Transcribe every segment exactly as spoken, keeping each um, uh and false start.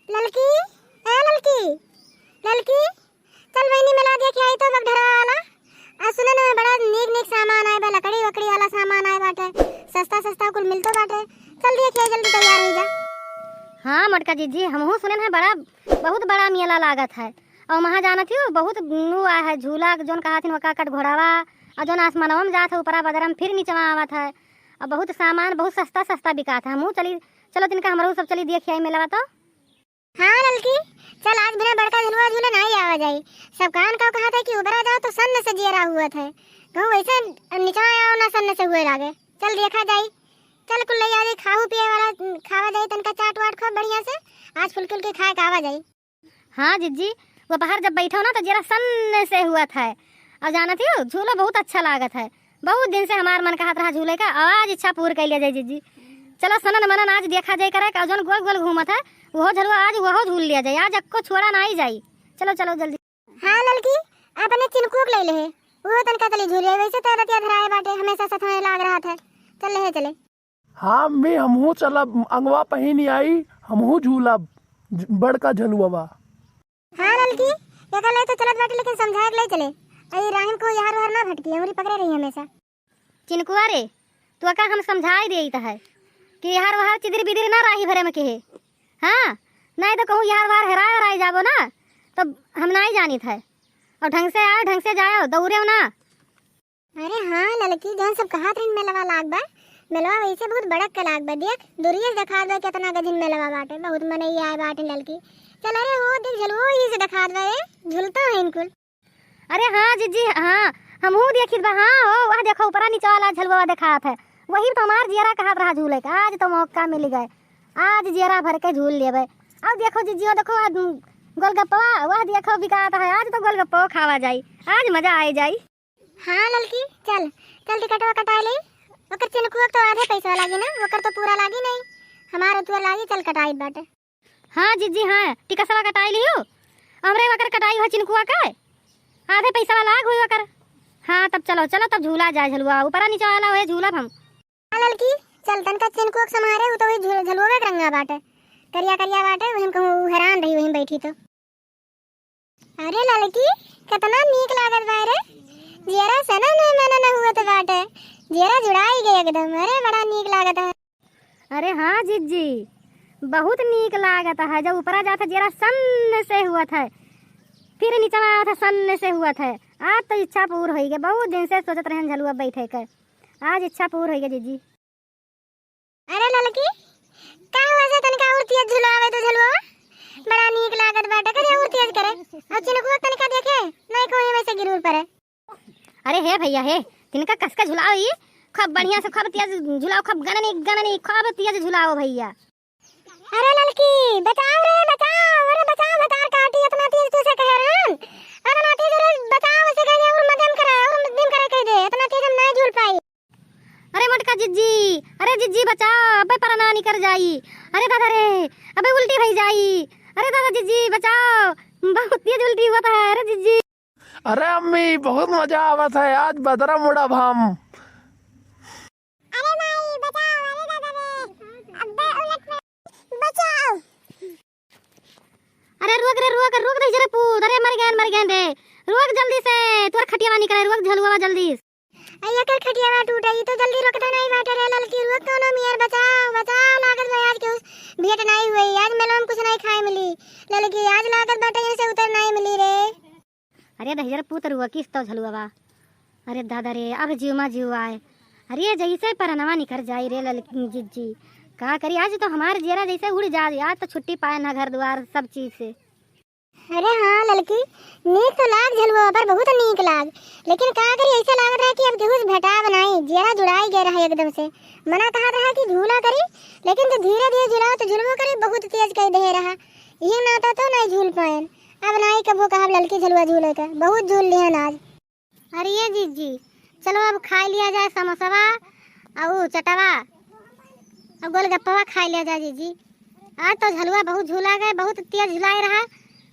ललकी, ए ललकी, ललकी, चल बहिनी, मेला देख आई तो बगढरवा वाला। आ सुने ना, बड़ा नीक नीक सामान आए बा, लकड़ी वकड़ी वाला सामान आए बाटे, सस्ता सस्ता कुल मिलतो बाटे। चल देख आई, जल्दी तैयार हो जा। हाँ मोटका जिज्जी, हमहू सुने हैं बड़ा, बहुत बड़ा मेला लागत है। और वहाँ जानत हो, बहुत नु आए है झूला, जौन कहा थिन ओका कट घोड़ावा, और जौन आसमानवा में जात है ऊपरा बदरम, फिर नीचवा आवत है। और बहुत सामान, बहुत सस्ता सस्ता बिकात है। हमहू चली, चलो तिनका हमरो सब चली देख आई मेलावा तो। हाँ ललकी, चल आज बिना बड़का झुलुआ झूले नाई आवा जाई। सब कान का कहत है कि ऊपरा जाओ तो सन्न से जियरा हुआ था। कहूँ वैसे नीचा आओ ना सन्न से हुए लागे। चल देखा जाई। चल कुल ले आ जाई खाऊ पिए वाला, खावा जाई तनका चाट वाट खूब बढ़िया से। आज फुलकी उलकी खाए के आवा जाई। हाँ जिज्जी, वो बाहर जब बैठो ना तो जरा सन्न से हुआ था। और जानत हो झूलो बहुत अच्छा लागत है। बहुत दिन से हमार मन कहत रहा झूले का, आज इच्छा पूर कर लिया जाए जिज्जी। चलो सनन मनन आज देखा जाए करे का, जौन गोल गोल घूमत है, वो झलुआ आज वो झूल लिया जाए, आज अक्को छोड़ा ना ही जाई। चलो चलो जल्दी। हाँ ललकी, अपने चिनकू के ले ले है, वो तनका चली झूले, वैसे तो रतिया धराए बाटे, हमेशा साथ में लाग रहा था। चल ले चले। हाँ अम्मी, हमहू चलब, अंगवा पहिन आई, हमहू झूलब ज-, बड़का झलुआवा। हाँ ललकी, एका ले तो चलत बाटे, लेकिन समझाए के ले चले। अई राहिन को यार वार ना भटकी, अंगुरी पकड़े रही हमेशा। चिनकुआ रे, तो का हम समझाई देइत है कि यार वार चिदिर बिदिर ना राही भरे में के है। हाँ, नहीं तो कहूँ यार वार हेराए हेराए जाबो ना, तो हम नहीं जानित है। और ढंग से आओ, ढंग से जाओ, दौड़े ना। अरे हाँ ललकी, जौन सब कहत रहिन मेलवा लाग बा, मेलवा वैसे बहुत बड़क के लाग बा। देख, दूरिये से देखात बा केतना गजिन मेलवा बाटे, बहुत मनई आए बाटे ललकी। चल अरे हो देख झलुओ ही से देखात बा रे, झुलतो है इनकुल। अरे हाँ जिज्जी, हाँ, हमहू देखित बा, हाँ हो, वह देखो ऊपरा नीचे वाला झलुआ देखात है, वही तो हमार जियरा कहत रहा झूले के, आज तो मौका मिल गए, आज जियरा भर के झूल लेबे। अब देखो जिज्जी, वो देखो, आ, गोलगप्पवा, वह देखो बिकात है, आज तो गोलगप्पवा खावा जाई, आज मजा आए जाई। हाँ ललकी, चल, चल टिकटवा कटाए ले। ओकर चिनकुआ के तो आधे पैसा लागी ना, ओकर तो पूरा लागी नहीं, हमार उतवा लागी, चल कटाई बाटे। हाँ जिज्जी, हाँ, टिकसवा कटाई लियो, हमरे वकर कटाई हो चिनकुआ के, आधे पैसा लाग हुई वकर। हाँ तब चलो, चलो तब झूला जाए झलुआ, ऊपरा नीचे वाला हुए झूलब हम। हाँ ललकी, चल तनका चिनकुआ के समारे, उ तो वही झुल-, झलुआ के रंगा बाटे, करिया करिया बाटे, वही हम कहूँ हैरान रही वहीं बैठी तो। अरे ललकी, कितना नीक लागत बा रे। जियरा सनन मनन हुअत बाटे। जियरा जुड़ाई गए एकदम। अरे बड़ा नीक लागत है। अरे हाँ जिज्जी, बहुत नीक लागत है। जब ऊपरा जात है जियरा सन्न से हुअत है, फिर नीचवा आवत है सन्न से हुअत है। आज तो इच्छा पूर होई गए। बहुत दिन से सोचत रहन झलुआ बैठे के, आज इच्छा पूर होई गए जिज्जी। अरे ललकी, का हुआ से तनिका और तेज झुलावे तो झलुआ, बड़ा नीक लागत बाटे, करे और तेज करे। और चिनकुआ तनिका देखे, नहीं कोई में से गिरूर पड़े। अरे हे भैया हे, तिनका कस के झुलाओ ई, खूब बढ़िया से खूब तेज झुलाओ, खूब गननी गननी खूब तेज झुलाओ भैया। अरे ललकी, बचाओ रे बचाओ, अरे बचाओ, भतार काटी, इतना तेज तुझे कह रहे हैं, अरे ना तेज, अरे बचाओ, उसे कह दे और मध्यम करे, और मध्यम करे कह दे, इतना तेज हम नहीं झूल पाई। अरे मोटका जिज्जी, अरे जिज्जी बचाओ, अबे परना निकर जाई। अरे दादा रे, अबे उल्टी भई जाई। अरे दादा जिज्जी बचाओ, बहुत तेज उल्टी हुआ था। अरे जिज्जी। अरे अम्मी, बहुत मजा आवत है, आज बदरा मुड़ा भाम। अरे माई, बचाओ, अरे दादा रे, अबे उलट में बचाओ। अरे रुक रे, रुक, रुक दे जरा पूत, अरे मर गए, मर गए रे, रुक जल्दी से, तोर खटियावा निकले, रुक झलुआ जल्दी से। अइया कर खटियावा टूटा, ई तो जल्दी रोकता नहीं बाटे रे ललकी, रुक कौनो मियर, बचाओ, बचाओ, लागत बा आज के उस भेंट नहीं हुई, आज मेलवा में कुछ नहीं खाए मिली ललकी, आज लागत बाटे यहाँ से उतर नहीं मिली रे। अरे दहिजर पूत रुआ किस तो झलुआ बा। अरे दादा रे, अब जीव मा जीव आए। अरे जैसे परनवा निकर जाई रे ललकी जिज्जी, का करी, आज तो हमार जियरा जैसे उड़ जा, आज तो छुट्टी पाए ना घर द्वार सब चीज से। अरे हाँ ललकी, नीक तो लाग झलुआ पर बहुत नीक लाग, लेकिन का करी, ऐसा लागत रहा कि अब केहू से भेटाब नाई, जियरा जुड़ाई गए रहा एकदम से। मना कहत रहा कि झूला करी, लेकिन तो धीरे धीरे झुलाओ तो झुलबो करे, बहुत तेज कह दे रहा। ये नाता तो नहीं झूल पाएन। अब नाई कबो कहब ललकी झलुआ झूले के, बहुत झूल लिहन आज। अरे ये जीजी, चलो अब खाई लिया जाए समोसवा, अउ चटवा, अउ गोलगप्पवा खाई लिया जाए जीजी। आज तो झलुआ बहुत झूला गए, बहुत तेज झुलाई रहा।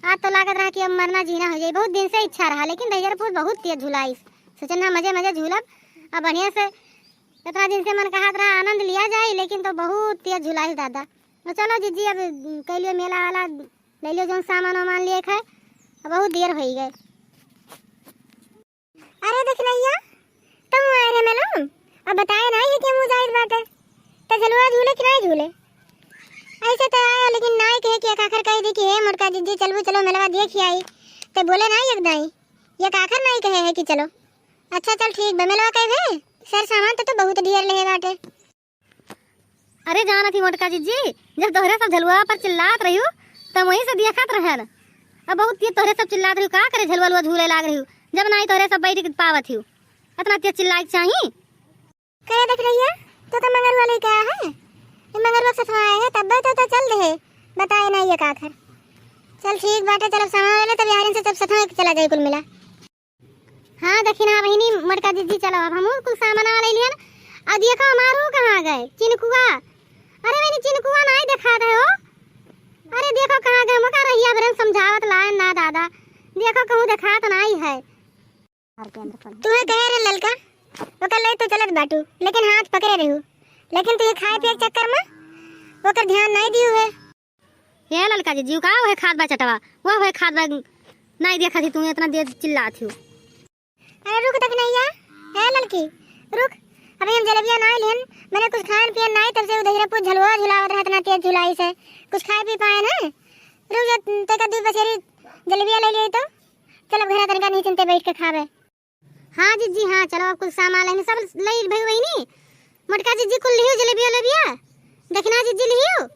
आज तो लागत रहा कि अब मरना जीना हो जाए। बहुत दिन से इच्छा रहा, लेकिन दहिजर पूत बहुत तेज झुलाइस। सोचन ना मजे मजे झूलब, अब बढ़िया से इतना दिन से मन कहत रहा आनंद लिया जाए, लेकिन तो बहुत तेज झुलाइस दादा। तो चलो जिज्जी, अब कइ लियो मेला वाला, लइ लियो जौन सामान वामान लिएक है, अब बहुत देर होइ गए। अरे दखिनैया, तुम आए रहे मेलवा, अब बताए नाहीं है कि हमहूँ जाइत बाटे, त झलुआ झूले कि नाहीं झूले? ऐसे त आए, लेकिन नाहीं कहे कि एक आखर कहि दी कि हे मोटका जिज्जी, चलबू, चलो मेलवा देखि आई, त बोले नाहीं एक दाईं, एक आखर नाहीं कहे है कि चलो। अच्छा चल ठीक बा, मेलवा कइ भे, सर सामान त, त बहुत ढेर लेहे बाटे। अरे जानत ही मोटका जिज्जी, जब तोहरे सब झलुआ पर चिल्लात रहियो, त वहीं से देखत रहन। अब बहुत तेज तोहरे सब चिल्लात रहियो, का करे झलुआ लुआ झूले लाग रहियो, जब नाहीं तोहरे सब बैठ के पावत हियो, अतना तेज चिल्लाए के चाही। करे दखिनैया, तो तो मंगरुआ लेके आया है, ये मंगरुआ के सथवा आए है, तब तो, तो चल दे, बताए नाहीं एक आखर। चल ठीक बाटे, चल अब सामान ले ले, तब यारिन से सब सथवा चला जाए कुल मिला। हाँ, दखिना बहिनी, मोटका जिज्जी, चलो, अब हमहूँ कुल सामानवा लइ लिहन। अब देखो, हमार ऊ कहाँ गए? चिनकुआ। अरे बहिनी, चिनकुआ नाहीं देखात है हो। अरे देखो, कहाँ गए? ओका रहिया भरे में समझावत लाए ना दादा। देखो, कहूँ देखात नाहीं है। तुहे कहे रहे ललका, ओकर लइ तो चलत बाटू, लेकिन हाथ पकड़े रहू। लेकिन तू ये खाए पिए के चक्कर में ओकर ध्यान नाहीं दिहू है। हे ललका जिज्जी, का वह खात बा चटवा, वह वह खात बा, नाहीं देखत ही तू एतना देर चिल्लात हियो। अरे रुक दखिनैया, हे ललकी, रुक, अबहीं हम जलेबिया नाहीं लेन, मने कुछ खान पियन नाहीं, तब से उधर पूछ झलुआ झुलावत रहत ना तेज झुलाई से, कुछ खाए पी पाए ना। रुक जा, तेका दुइ पसेरी जलेबिया लइ लियो तो, चल अब घरा तनिका निचिंते बैठ के खाबे। हाँ जिज्जी, हाँ, चलो, अब कुल सामान लेने सब लई भई वही नी। मोटका जिज्जी कुल लिहियो, जलेबिया उलेबिया, दखिना जिज्जी लिहियो।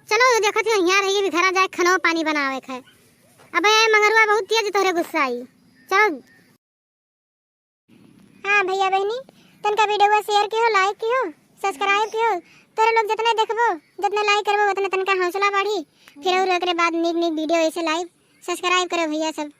चलो, देखत ही, हियाँ रहिए, भी घरा जाए, खनो पानी बनावे के है। अबे मंगरुआ बहुत तेज तोहरे गुस्सा आई। चलो। हाँ भइया बहिनी, तनका video share किहो, like किहो, subscribe किहो। तोहरे लोग जतने देखबो, जतने like करबो, उतने तनका हौसला बढ़ी। फिर और एकरे बाद नीक नीक video ऐसे live subscribe करो भइया सब।